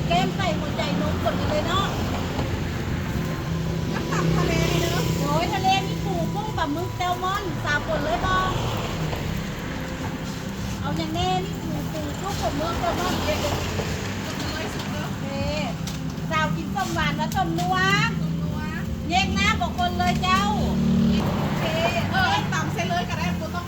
ແກ້ມໃສ່ຫົວໃຈນົມຄົນນີ້ເລີຍເນາະ. ຢາກຕຳທະເລນີ້ເດີ. ໂດຍ ທະເລມີປູ ກຸ້ງ ປາໝຶກ ແຊວມອນ ສາກົນເລີຍບໍ່? ເອົາຫຍັງແດ່? ມີປູ ປູ ກຸ້ງ ປາໝຶກ ແຊວມອນ ເອີ ເອີ ເອີ ສາວກິນສົ້ມຫວານວ່າສົ້ມນົວ ສົ້ມນົວ ແຍກນ້ຳບໍ່ຄົນເລີຍເຈົ້າ. ໂອເຄ ເອີ ຕຳໃສ່ເລີຍກໍໄດ້ ບໍ່ຕ້ອງ